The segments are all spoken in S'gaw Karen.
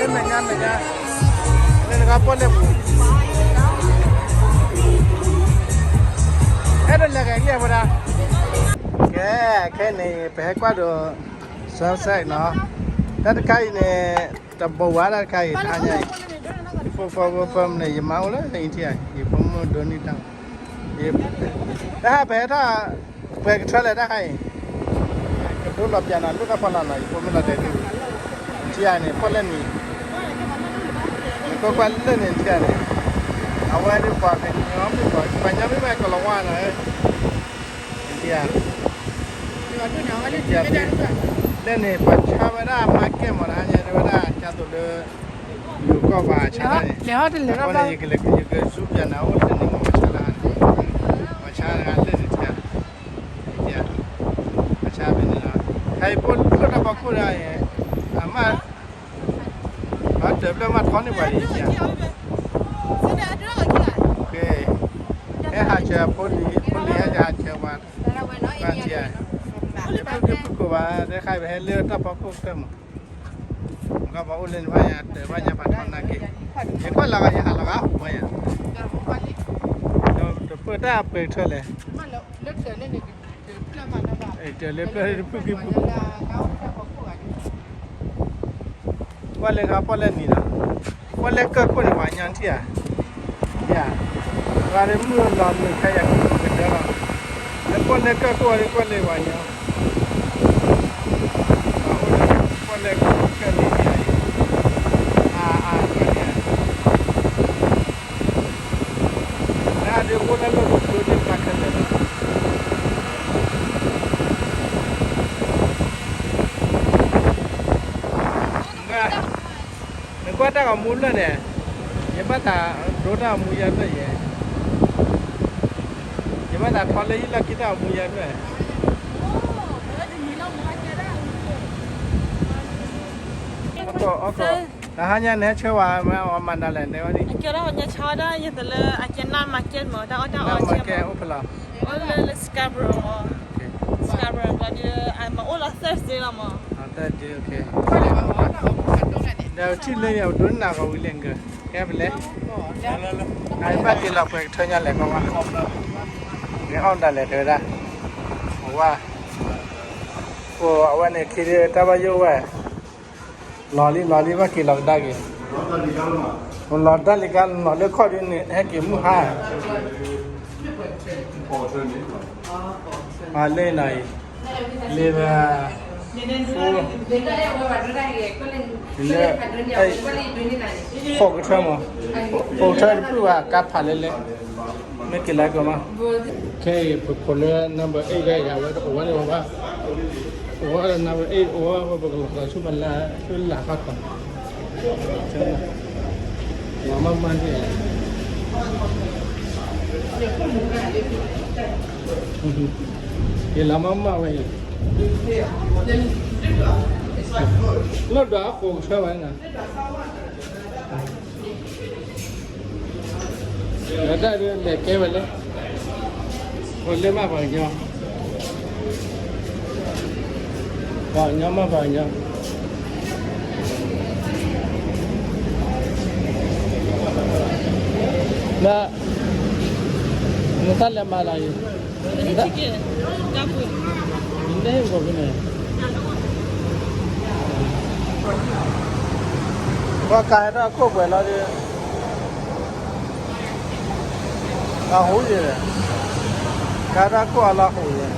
မဲာ်ညါ မဲာ်ညါ, လၢနကပီၣ်လဲၣ်ပူၤ, အဲၣ်ဒိးလဲၤကလဲၣ်ဝဲဒၣ်, ကဲ, ခဲအံၤန့ၣ် ပဟဲကွၢ်ဒီး sunset နီၤ, တၢ်တခါအံၤန့ၣ် တဘိဝါတၢ်တခါအံၤ တဟါညါအံၤ, ယဖိဖိဖိဖိန့ၣ် ယမါအိၣ်လၢ India ယဖိမုၣ်ဒိၣ်န့ၢ်တၢ်, တၢ်ဟးပဟဲထီၣ် ပှဲၤကထၢလဲၣ်တၢ်ခါအံၤ, ကဒိလီၤပျးနၤ လိၣ်တၢ်ဖီလာ်နီၤ ယဖိမုၣ်လီၤတဲာ်ဒၣ်, India န့ၣ် ပီၣ်လဲၣ်နံၤ, နကွၢ်ကွၢ်လၢန့ၣ် India န့ၣ်, အဝဲဒၣ်ပှၤကညီမ့ၢ်ပှၤ ပှၤကညီမ့ၢ်ဘၣ်ကလီၤဝါနီၤ, India လၢန့ၣ် ပှၤဆါဝဲဒၣ် market မ့ၢ်တဟါညါ တဲဝဲဒၣ် ကၢ်သိးလၢ ယိၤကီၢ်ပှၤဆါတၢ်န့ၣ်, အဃိန့ၣ် ယကလဲၤ ယကစူးပျးနၤ အိၣ်လၢန့ၣ်မ့ၢ်ပှၤဆါတၢ်, ပှၤဆါတၢ်လၢန့ၣ်တခါ, ပှၤဆါဖဲန့ၣ်လီၤ, ခဲအံၤဖိလၢတၢ်ဖီခိၣ်ဒၣ်အံၤ, အမ့ၢ် ဘၣ်တၢ်ဖျၢၣ်မ့ၢ်ထီန့ၢ်ပှၤလံ, ဟဲဟးဆၢဖိလံၤ, ဖိလံၤဟဲကဟးဆၢပှၤ, ဘၣ်ဆၢ, ယဖုၣ်ဖုၣ်ကိးဘၣ် တခါအံၤပဟဲလၢတၢ်ဖီခိၣ်ကတၢၢ်မး, ကဘၣ်အိၣ်လၢန့ၣ်ဘၣ်ယၤ တၢ်ဘၣ်ညါပှၤထီနာ်က့, ယကွၢ်လီၤဂာ် ယဟးလီၤဂာ်ဟူးဘၣ်ယၤ, တပၢၢ်တၢ်ပှဲၤကထၢလဲၣ်, တၢ်လၢဖျၢၣ်တဖုၣ်က့ၤဖုၣ်, ကွၢ်လၢခါပီၣ်လဲၣ်နံၤနီၤ, ကွၢ်လၢကၢၢ်ခိၣ်န့ၣ် ပှၤညီထံၣ်ဧါ, ယၤ, ပှၤလၢမုၢ်လီၤနုာ်ခဲယၤကဒၢလီၤ, လၢကွၢ်လၢကၢၢ်ခိၣ်အံၤ ကွၢ်လၢပှၤညီ ပှၤအိၣ်လၢကၢၢ်လံၤန့ၣ်, အါအါန့ၣ်, တၢ်ဒုးအိၣ်လၢလီၢ်တဖျိသ့ၣ်တဖၣ်ခဲလၢာ်လီၤ. နကွၢ်တၢ်ဂီၤမူဖျၢၣ်န့ၣ်, ယဘၣ်သးဒိတၢ်ဂီၤမူယါဖျၢၣ်ယဲ, ယဘၣ်သးထီလၢဟံၣ်လီၢ်ခံတၢ်ဂီၤမူယါဖျၢၣ်, အီၣ်ကီၢ်, တဟါညါန့ၣ်ဟဲဆၢဝဲမ့ၢ်အီၤမၤဒ်လဲၣ် တဲဝဲဒၣ်, အကဲဒၣ်ပှၤညီဆါဝဲဒၣ် ယသးလၢ အကဲ night market မ့ၢ် တၢ်အီၣ်တၢ်အီဆၢမ့ၢ်, အိၣ်လၢ Scarborough မ့ၢ်, Scarborough ဘျီဒီး မ့ၢ်အိၣ်လီၤ Thursday လီၤမ့ၢ်, ဒီးထံၣ်လၢယၤဒိးနၢ်ဂီၤဝံၤလဲၣ်ကၢ, ကဲပလဲၣ်, အဘၣ်က့ၤလီၤပှဲၤကထၢညါလဲၣ်ကီဝါ, မ့ၢ်အီၣ်ဒၣ်လဲၣ်တဲဝဲဒၣ်, ဝါ, အဝဲန့ၣ်ခံဒုးတၢ်ဘၣ်ယိၣ်ဝဲ, လီၤလံ လီၤလံ ဘၣ်က့ၤလီၤကဒါက့ၤ, လီၤတၢ်လံၤကါ လီၤလၢခီၣ်ဒ်န့ၣ် ဟဲက့ၤမုၢ်ဟါ, ပှၤလၢနၤအံၤ, လၢဘၣ်, လၢ, ဃိးကထၢမး, ဃိးကထၢတဖုၣ်ဘၣ် ကါဖးလဲၣ်လဲၣ်, မ့ၢ်က့ၤလၢကမး, ခဲအံၤပခိးလၢ number eight ဂၤအံၤ အဝဲတအိၣ်ဝဲန့ၣ်ဝဲဘၣ်, အိၣ်ဝဲ number eight အိၣ်ဝဲ ပကလီၤသးဆူပလၢ်ဆူလၢ်ဃီထီၣ် လီၤမၢ်မၢ်န့ၣ်, ယလီၤမၢ်မၢ်ဝဲအံၤ, လၢဒွးအဃိးကဆၢဝဲန့ၣ်, လၢတၢ်ဒ်လဲၣ်ကဲဝဲလဲၣ်, ပှၤလၢမးပှၤကညီ, ပှၤကညီမးပှၤကညီ, လၢ, နတၢ်လဲၤမၤလၢအံၤ, နတၢ်, နတၢ်ဟ့ၣ်ကီးဖဲန့ၣ်, ပှၤကၤဟဲထီၣ်အခိၣ်ပှဲၤလီၤဒီး အဟူယဲၢ်, ကၤထီၣ်ခိၣ်အလီၤဟူယဲၢ်,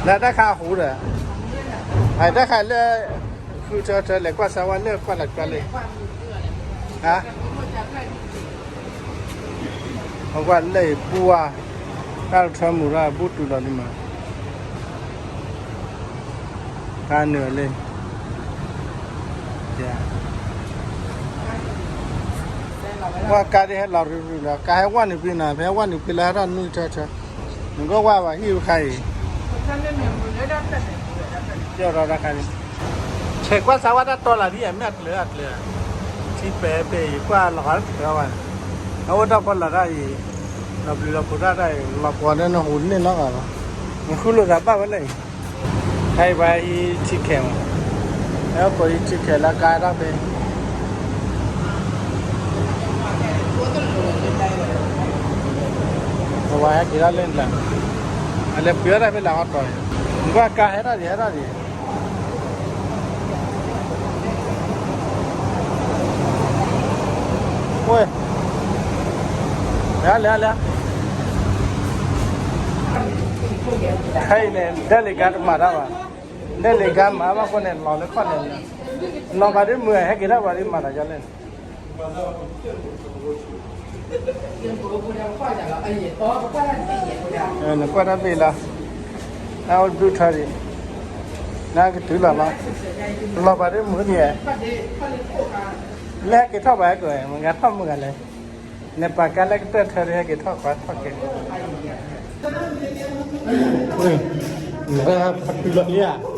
လၢတၢ်ခါအဟူဒီး, အတၢ်ခါလၢ, ဃုထၢထၢလဲၤကွၢ်စၢၤဝဲလၢကွၢ်လၢကွၢ်လၢ, ဟါ, အကွၢ်လၢအံၤဘူဝါ, တၢ်ထၢမူၤရၣ်ဘူၣ်တုၤလီၤဒံးမး, တၢ်နုာ်လၢ ပှၤကါဒ်ဟဲလီၤရုၢ်ရုၢ်လီၤ ကါဟဲဝဲနုာ်ကွံာ်နၤ ဖဲဟဲဝဲနုာ်ကွံာ်လၢဟဲထီၣ်နွံထၢထၢ, နကကွၢ်ဘၣ်ဟံၣ်တခါအံၤ, ပျီၢ်ထီၣ်တၢ်ခါန့ၣ်, ဆဲးကွၢ်စၢ်ဝဲတၢ်တီလၢဒ်အမ့ၢ်အကျၢၤအကျၢၤ, ထံပဲာ်ပဲာ်ယကွၢ်လီၤဂာ်တၢ်ဝဲ, အအိၣ်တၢ်ဖီလာ်တၢ်အံၤ, လီၤပျံၤလီၤဖုးတၢ်တၢ်အံၤ လီၤပှီၤဒီးနဟူးန့ၢ်နီတဂၤဘၣ်, နဃုလိာ်သးဘၣ်ဝဲလၢအံၤ, ခဲအံၤပှၤဟံးထံခဲမး ဟဲကိးယထံခဲလၢကါတၢ်ဖဲ အဝဲဟဲက့ၤထီၣ်လၢနတၢ် အလဲၤပှ့ၤအီၣ်တၢ်ဖဲလၢဟီၣ်တီၤန့ၣ် နကွၢ်ကါဟဲထီၣ်ဒံး ဟဲထီၣ်ဒံး ဝဲ လဲၤ လဲၤ လဲၤ ခဲအံၤန့ၣ် ဒဲလ့ကါတမၤတၢ်ဘၣ် ဒဲလ့ကါမၤဘၣ်ဃိန့ၣ် လီၤလၢခီၣ်လဲၣ်လၢ လီၤဘၣ်ဒ်မုာ် ဟဲက့ၤထီၣ်ဘၣ်ဒ်မၤတၢ်ယီၤလဲၣ်န့ၣ် နကွၢ်တၢ်ဘ့ၣ်လီၤ နအိၣ်ဒူၣ်ထီၣ်ဒံး နကတုၤလီၤလီၤ လီၤဘၣ်ဒ်မုာ်န့ၣ် လၢဟဲက့ၤထီၣ်ဘၣ်ဟဲက့ၤ မ့ၢ်ဂၤထီၣ်မုာ်ဂၤလဲၣ် နပာ်ကါလၢကတၢၢ်ထၢဒ်ဟဲက့ၤထီၣ်ကွၢ်ထီၣ်က့ၤ နဖးတုၤလီၤလံဧါ နတုၤလီၤ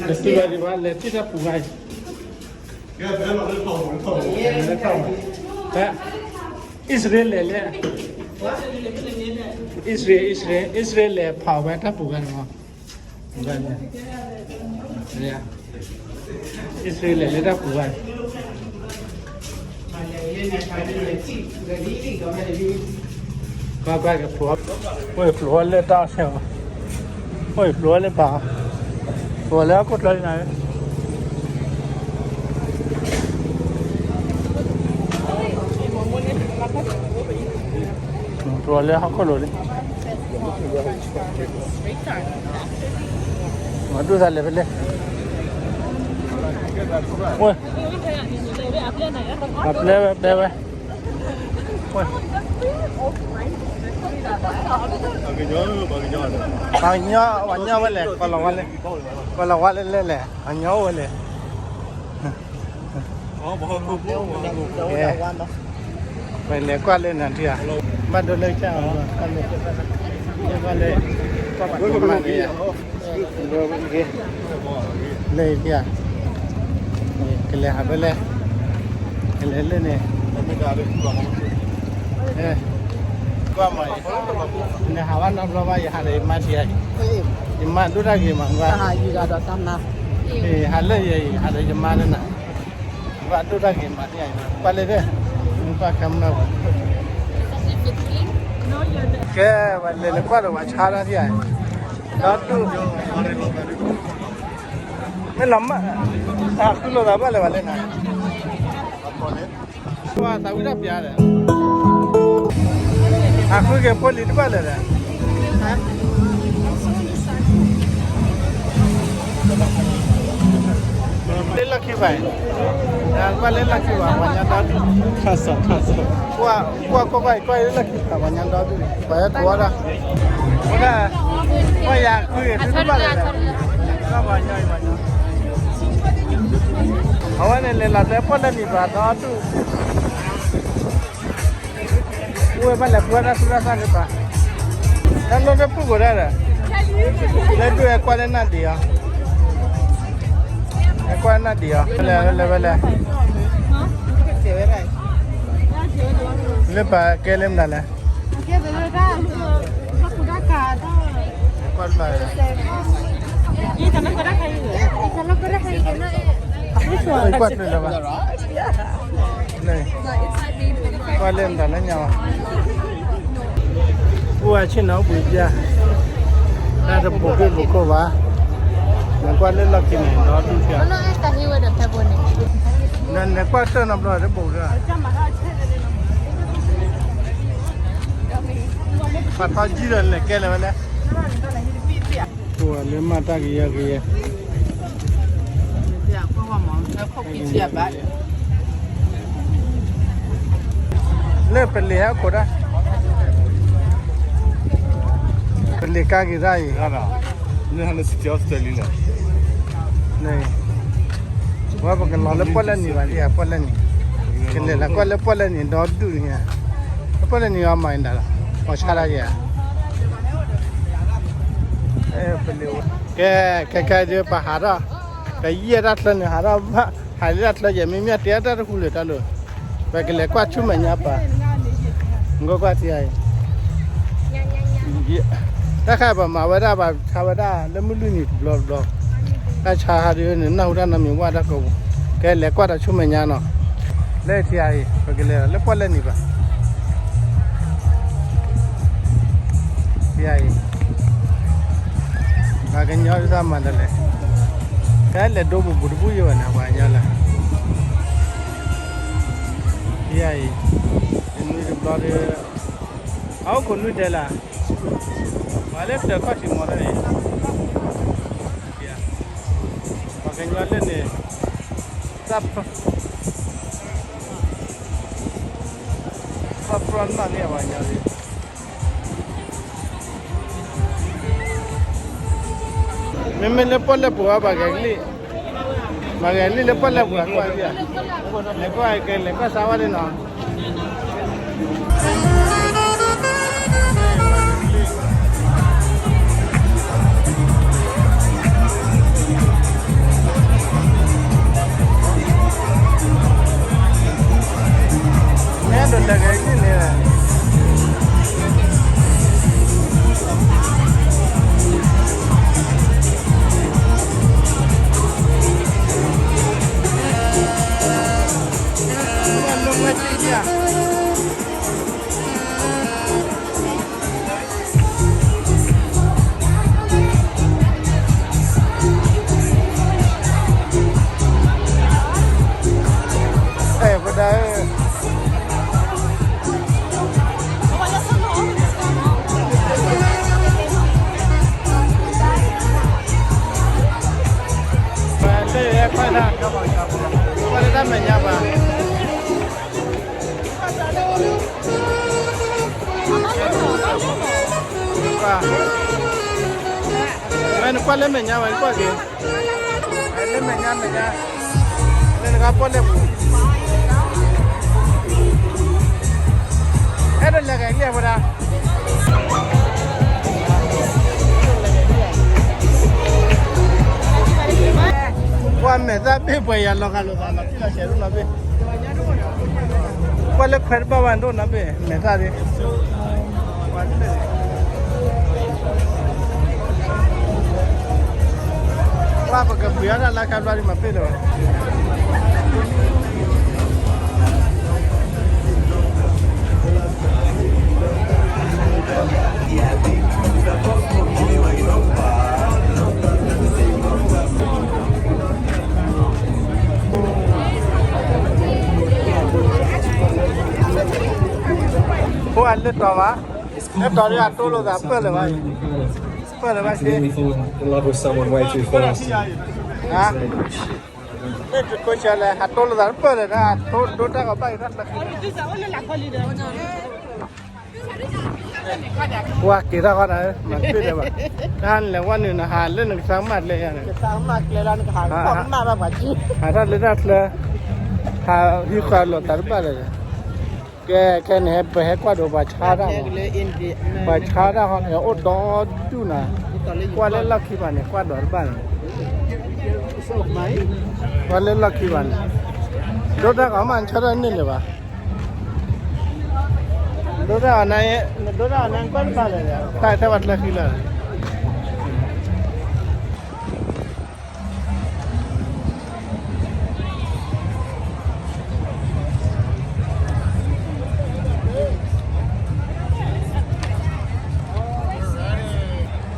ဒံးဘၣ် လဲၤထံၣ်တၢ်ပူၤဂၤအံၤ အံၣ်စရ့လးလဲၣ် အံၣ်စရ့လး အံၣ်စရ့လး အံၣ်စရ့လးလဲၤဖးဝဲတၢ်ပူၤဂၤန့ၣ်မး အံၣ်စရ့လးလဲၤလၢတၢ်ပူၤဂၤ ကွၢ်ကွၢ်ကဖျိ အိၣ်ဖျိလၢတၢ်ဆဲး အိၣ်ဖျိလၢပၢ် ဖျိလၢဟီၣ်ခိၣ်လိၤလံ မၤဒိၣ်သးလဲၤဖဲလဲၣ် ပှၤပျဲဝဲပျဲဝဲ ပှၤကညီ ပှၤကညီဝဲလဲၣ် ကီၢ်လီၤဝါလဲၣ် ကီၢ်လီၤဝါလဲၣ်လဲၣ်လဲၣ် ပှၤကညီအိၣ်ဝဲလဲၣ် ပလဲၤကွၢ်လၢနၤထံၣ်ဧါ ဘၣ်ဒိလၢကစၢ်အီၤ ကွၢ်လၢ ကွၢ်ပှၤကမၣ်လၢယၤ လၢယထံၣ်ဧါ ကလဲၤဟးဖဲလဲၣ် ကလဲၤလၢန့ၣ် ကွၢ်မး နဟးဘၣ်နီတဘျီဘၣ် ယဟးဒီးယမါထံၣ်ဧါအံၤ ယမါဒိၣ်တၢ်ဂ့ၤမး ကွၢ် ဟးလၢယအံၤ ဟးဒီးယမါလၢနၤ ဘၣ်ဒိၣ်တၢ်ဂ့ၤမး ကွၢ်လၢဒၢး ကွၢ်ကမျၢၢ်ဝဲ ကဲ ဝဲလဲၤလၢကွၢ်ဒီးဝဲဆါတၢ်ထံၣ်ဧါ ဒီးဒူၣ် မ့ၢ်လီၤမၢ် အဃုလိာ်သးဘၣ်လဲၣ်ဝဲလဲၣ်နၤ ပှၤသးဝံၣ်တၢ်ပျါဒီး အဃုက့ၤဖိလံၤတဘၣ်လဲၣ်ဒီး လၢလီၢ်ခံဘၣ်အံၤ ကွၢ်လၢလီၢ်ခံဘၣ် ပှၤညါဒီဒူၣ် ကွၢ်ကွၢ်ကွၢ်ကွၢ်လၢလီၢ်ခံဘၣ် ပှၤညါဒီဒူၣ် ပှၤဟဲကိးဝဲဒၣ် ဝဲဒၣ် ကွၢ်ယၤဃုဂ့ၤသုတဘၣ်လဲၣ်ဒီး ပှၤညီအံၤပှၤညီ အဝဲန့ၣ်လဲၤလီၤတဲပီၣ်လဲၣ်နံၤပှၤဒီဒူၣ် အိၣ်ဝဲဘၣ်လဲၤဃုဝဲဒၣ်သူၣ်တၢ်သၣ်လၢပှၤ တၢ်လိၣ်တပူၤကိးဒၣ်ဒီး လၢဒူၣ်ဟဲကွၢ်လၢနၢ်ဒံးအီၤ ဟဲကွၢ်နၢ်ဒံးအီၤ လဲၤလဲၤဝဲလဲၤ လၢပှၤကဲလၢမနုၤလဲၣ် ကွၢ်တၢ် ကွၢ်တၢ်လၢဘၣ် ကွၢ်လၢမတၤလၢညါဘၣ် ပူၤအဆ့ၣ်နီၤပူၤပျၢ် တၢ်တဘိးဘ့ၣ်ဘိးခိၣ်ဘၣ် နကွၢ်လၢလီၢ်ခံန့ၣ် ဒီဒူၣ်ဖျၢၣ် နကွၢ်တၢၢ်နီတဘျီတဘိးဘၣ် ပှၤထီၣ်ကံၢ်ဒီးလဲၤကဲလၢၤဝဲလဲၣ် ပှၤလၢမၤတၢ်ကယဲၢ်ကယဲၢ် လၢပလံၤဟဲခိးတၢ် ပလံၤကါက့ၤတၢ်အံၤ ဝဲပကလီၤလၢပီၣ်လဲၣ်နံၤဘၣ်လံဧါ ပီၣ်လဲၣ်နံၤ ကလဲၤလၢကွၢ်လၢပီၣ်လဲၣ်နံၤဒီဒူၣ်န့ၣ် ပီၣ်လဲၣ်နံၤအီၤမၤအံၤဒၣ်လီၤ ပှၤဆါတၢ်ယဲၢ် ပလံၤ ကဲ ခဲခဲဒ်ပဟးထီၣ် ကယဲၢ်တၢ်ချၢန့ၣ် ဟးထီၣ်ဘၣ် ဟးလၢတၢ်ချၢယဲၢ် မ့မ့ၢ်တဲတၢ်တဃူလၢာ်တၢ်လၢာ် ပကလဲၤကွၢ်ဆူမဲာ်ညါပၤ နကွၢ်ကွၢ်ထံအံၤ တၢ်ခါပမၤဝဲဒၣ် ပှၤဆါဝဲဒၣ်လၢမုၢ်လွံၢ်နံၤတဘျီတဘျီ တၢ်ဆါဟးဒုးန့ၣ် နၢ်ဟူတၢ်နီတမံၤဝဲတၢ်ကိးပူၤ, ကဲလဲၤကွၢ်တၢ်ဆူမဲာ်ညါနီၤ, လၢထံအံၤ ပကလဲၤလၢပီၣ်လဲၣ်နံၤဘၣ်, ထံအံၤ, ပှၤကညီဒုးသးမၤဒ်လဲၣ်, ကဲလဲၤဒိပူၤပူၤတဘူၣ်ယိာ်ဘၣ်န့ၣ် ပှၤကညီလၢ ထံအံၤ, တနွံတဘျီဒီး, အအိၣ်ခိးနွံတဲလၢ်, ပှၤလၢတၢၤခီၣ်ထံးမီၤတၢ်န့ၣ် ပှၤကညီလၢန့ၣ်, သး, သးပျီနီၣ်န့ၢ်ပှၤကညီလၢ, မ့မ့ၢ်လၢပီၣ်လဲၣ်ပူၤအံၤ ပှၤဂဲၤကလံၣ်, ပှၤဂဲၤကလံၣ်လၢပီၣ်လဲၣ်ပူၤအကွၢ်ဒံးဧါ, လဲၤကွၢ်ကဲလဲၤကွၢ်စါဝါဒ်နီၤ မ့ၢ်အဲၣ်ဒိးလဲၤဂဲၤကလံၣ်န့ၣ်, အဲၣ်ပဒၣ်ဧၢ, ပှၤလၢအဲၣ်ခွဲးဒၣ်, ကွၢ်လၢတၢ်မဲာ်ညါဘၣ်, ကွၢ်, ဝဲနကွၢ်လၢမဲာ်ညါဘၣ် နကွၢ်က့ၤ, လၢမဲာ်ညါမဲာ်ညါ, လၢနကပီၣ်လဲၣ်ပူၤ, အဲၣ်ဒိးလဲၤဂဲၤကလံၣ်အဝဲဒၣ် ပှၤမဲာ်သၣ်ဘ့ၣ်ပှဲၤယၤလီၤဂာ်လိာ်သးလီၤတံၢ်လီၤဆဲးဒိၣ်နီၤဘ့ၣ်, ပှၤလၢခွဲးတဘၣ်ဘၣ်ဒိၣ်နီၤဘ့ၣ် မဲာ်သၣ်ဒ် ပှၤပကပှ့ၤအီၣ်တၢ်လၢခါဘျီဒ်မၤပ့ၢ်လၢၤဘၣ်. ဖိအလၢတီၤဘၣ်, လၢတီၤဒ်အတိၢ်လိာ်သးပၢၢ်လၢၤဘၣ်အံၤ, ပၢၢ်လၢၤဘၣ်စ့, မ့ၢ်တခိၣ်ဆၢလဲၣ် အတိၢ်လိာ်သးပၢၢ်လၢၤဒၣ် အဒိတၢ်ဂီၤဘၣ်အံၤတၢ်ချၢ ပှၤက့ၤထီၣ်ဃီနၤ မၤတပ့ၢ်လၢၤဘၣ်, တၢ်လဲၤဝဲနုာ်နဟးလၢနကစၢ်မၤကျဲယၤန့ၣ်, ဟးထီၣ်လၢတၢ်ချၢ, ဟးဟံးဃာ်လိာ်သးတဘၣ်လၢၤ, ကဲခဲန့ၣ် ပဟဲကွၢ်ဒီးပှၤဆါတၢ်မး, ပှၤဆါတၢ်ဃီန့ၣ် အိၣ်ဒီဒူၣ်နၤ, ကွၢ်လၢလီၢ်ခံဘၣ်န့ၣ် ကွၢ်ဒီးတဘၣ်န့ၣ်, ကွၢ်လၢလီၢ်ခံဘၣ်န့ၣ်, ဒိတၢ်ဂီၤမး နဆၢထၢၣ်န့ၢ်လၢၤဘၣ် ဒိတၢ်အီၤနၤ, နဒိတၢ်အီၤနၤကွၢ်တဘၣ်လၢၤ, တၢ်ထဲပှၤကျၢၤဃံလၢာ်,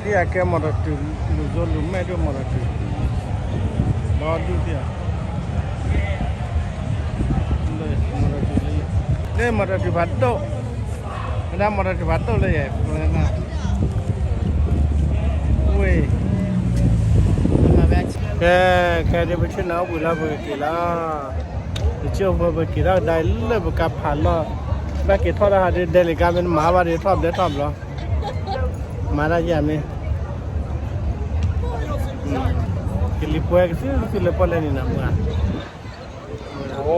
ဒ်အကဲမီၢ်တတုၤ, လူၤစိလူၤမဲာ်ဒိၣ်မီၢ်တတုၤ, ဒီဒူၣ်သ့ၣ်ဧါ မီၢ်တတုၤလၢ, လၢမီၢ်တတုၤဖးဒိၣ်, ဝဲဒၣ်မီၢ်တတုၤဖးဒိၣ်လၢယဲ, ဝဲ, ကဲ, ခဲဒ်ပဆ့ၣ်နီၤအိၣ်ဘှံးလီၤ ပကက့ၤလီၤ, ပဆ့ၣ်အိၣ်ဘှံးပက့ၤထီၣ်ကဒါလၢပကဖးလီၢ်, ဘၣ်က့ၤထီၣ်တၢ်ဟးဒ်ဒဲလံၤကါမ့ၢ်နမၤဘၣ်ဒ်ထီၣ်ဘျဲထီၣ်ဘျီ, မၤတၢ်ယၤမ့ၢ် ကလံၤပှဲၤကသုကသုလၢပီၣ်လဲၣ်န့ၣ်နၤမုၢ်ဧ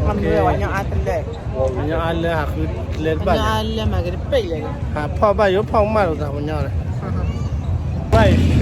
ါ, ကဲ, ပှၤကညီအါလၢဟးဃုလဲၤတဘၣ်, ဟးဖီၣ်ဘၣ်ယိၣ်ဖီၣ်ကမၣ်လိာ်သးပှၤကညီလၢ, ဘၣ်အံၤ,